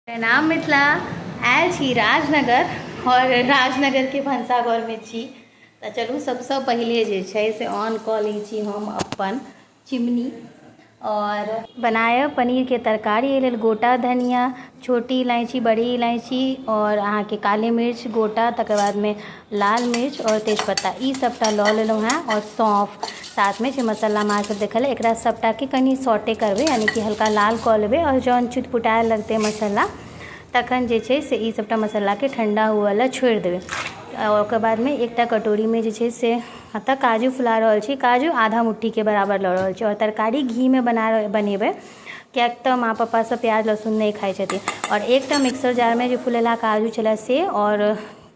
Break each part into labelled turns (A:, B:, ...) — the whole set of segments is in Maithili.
A: प्रणाम मिथिला। आयल छी राजनगर आओर राजनगरके भनसाघरमे छी। तऽ चलू सबसँ पहिले जे छै से ऑन कऽ लै छी हम अपन चिमनी आओर बनायब पनीरके तरकारी। एहि लेल गोटा धनिया, छोटी इलायची, बड़ी इलायची आओर अहाँके काली मिर्च गोटा, तकर बादमे लाल मिर्च आओर तेजपत्ता, ई सबटा लऽ लेलहुँ हेँ आओर सौँफ साथमे जे मसालामे अहाँ सब देखल, एकरा सबटाके कनि सॉटे करबै, यानी कि हल्का लाल कऽ लेबै। आओर जहन चुटपुटाए लगतै मसाला तखन जे छै से ई सबटा मसालाके ठण्डा हुअ लए छोड़ि देबै। आओर ओकर बादमे एकटा कटोरीमे जे छै से एतऽ काजू फुला रहल छी। काजू आधा मुट्ठीके बराबर लऽ रहल छी आओर तरकारी घीमे बनेबै, किएक तऽ माँ पप्पा सब प्याज लहसुन नहि खाइ छथिन। आओर एकटा मिक्सर जारमे जे फुलेलहा काजू छलै से आओर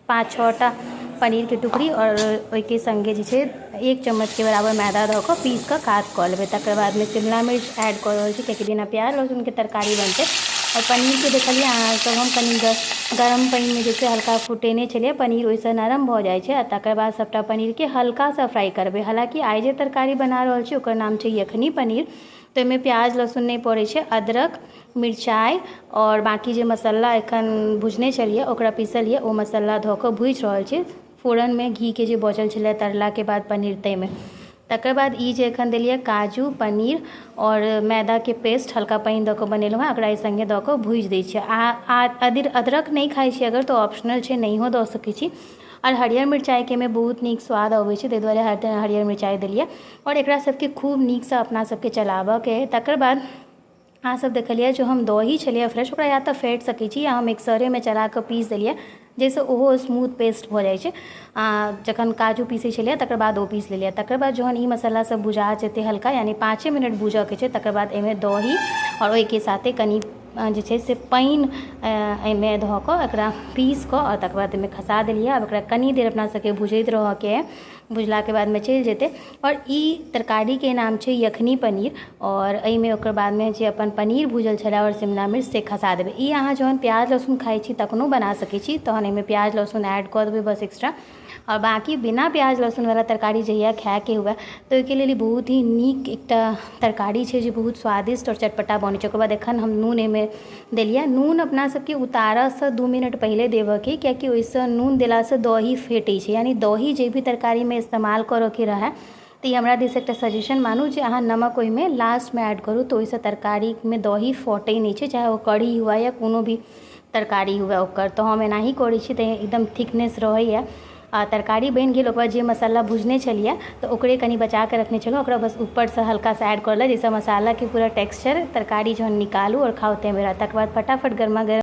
A: 5-6 टा पनीरके टुकड़ी आओर ओहिके सङ्गे जे छै 1 चम्मचके बराबर मैदा दऽ कऽ पीस कऽ कात कऽ लेबै। तकर बादमे शिमला मिर्च ऐड कऽ रहल छी, कियाकि बिना प्याज लहसुनके तरकारी बनतै। आओर पनीरके देखलियै अहाँ सब, हम कनि गरम पानिमे जे छै हल्का फुटेने छलियै पनीर, ओहिसँ नरम भऽ जाइ छै। आ तकर बाद सबटा पनीरके हल्कासँ फ्राइ करबै। हालाँकि आइ जे तरकारी बना रहल छी ओकर नाम छै यखनी पनीर, तऽ ओहिमे प्याज लहसुन नहि पड़ै छै। अदरक, मिरचाइ आओर बाँकी जे मसाला एखन भुजने छलियै ओकरा पीसलियै, ओ मसाला धऽ कऽ भुजि रहल छी फोरनमे घीके जे बचल छलै तरलाके बाद पनीर ताहिमे। तकर बाद ई जे एखन देलियै काजू, पनीर आओर मैदाके पेस्ट, हल्का पानि दऽ कऽ बनेलहुँ हेँ, ओकरा एहि सङ्गे दऽ कऽ भुजि दै छियै। आ अदरक नहि खाइ छी अगर तऽ ऑप्शनल छै, नहियो दऽ सकै छी। आओर हरियर मिरचाइके एहिमे बहुत नीक स्वाद अबै छै, ताहि दुआरे हरियर मिरचाइ देलियै। आओर एकरा सबके खूब नीकसँ अपना सबके चलाबऽके अइ। तकर बाद अहाँ सब देखलियै जे हम दही छलैए फ्रेश, ओकरा या तऽ फेँट सकै छी या हम मिक्सरेमे चला कऽ पीस देलियै, जाहिसँ ओहो स्मूथ पेस्ट भऽ जाइ छै। जखन काजू पीसै छलियै तकर बाद ओ पीस लेलियै। तकर बाद जहन ई मसाला सब भुजा जेतै हल्का, यानि 5 मिनट भूजऽके छै, तकर बाद एहिमे दही आओर ओहिके साथे कनि जे छै से पानि एहिमे धऽ कऽ एकरा पीस कऽ आओर तकर बाद एहिमे खसा देलियै। आब एकरा कनि देर अपना सबके भुजैत रहऽके अइ, भुजलाके बादमे चलि जेतै। आओर ई तरकारीके नाम छै यखनी पनीर। आओर एहिमे ओकर बादमे जे अपन पनीर भुजल छलै आओर शिमला मिर्च से खसा देबै। ई अहाँ जहन प्याज लहसुन खाइ छी तखनो बना सकै छी, तहन एहिमे प्याज लहसुन ऐड कऽ देबै बस एक्स्ट्रा। आओर बाँकी बिना प्याज लहसुनवला तरकारी जहिया खायके हुए तऽ ओहिके लेल ई बहुत ही नीक एकटा तरकारी छै जे बहुत स्वादिष्ट आओर चटपटा बनै छै। ओकर बाद एखन हम नून एहिमे देलियै। नून अपना सबके उतारऽसँ 2 मिनट पहिले देबऽके, कियाकि ओहिसँ नून देलासँ दही फेटै छै, यानि दही जे भी तरकारीमे इस्तेमाल करऽके रहै तऽ ई हमरा दिससँ एकटा सजेशन मानू जे अहाँ नमक ओहिमे लास्टमे ऐड करू, तऽ ओहिसँ तरकारीमे दही फटै नहि छै, चाहे ओ कढ़ी हुए या कोनो भी तरकारी हुए ओकर। तऽ हम एनाही करै छी तऽ एकदम थिकनेस रहैए। आ तरकारी बनि गेल। ओकर बाद जे मसाला भुजने छलियै तऽ ओकरे कनि बचाके रखने छलहुँ, ओकरा बस ऊपरसँ हल्कासँ ऐड कऽ लेबै, जाहिसँ मसालाके पूरा टेक्सचर तरकारी जहन निकालू आओर खाउ ताहिमे रहत। तकर बाद फटाफट गरमा गरम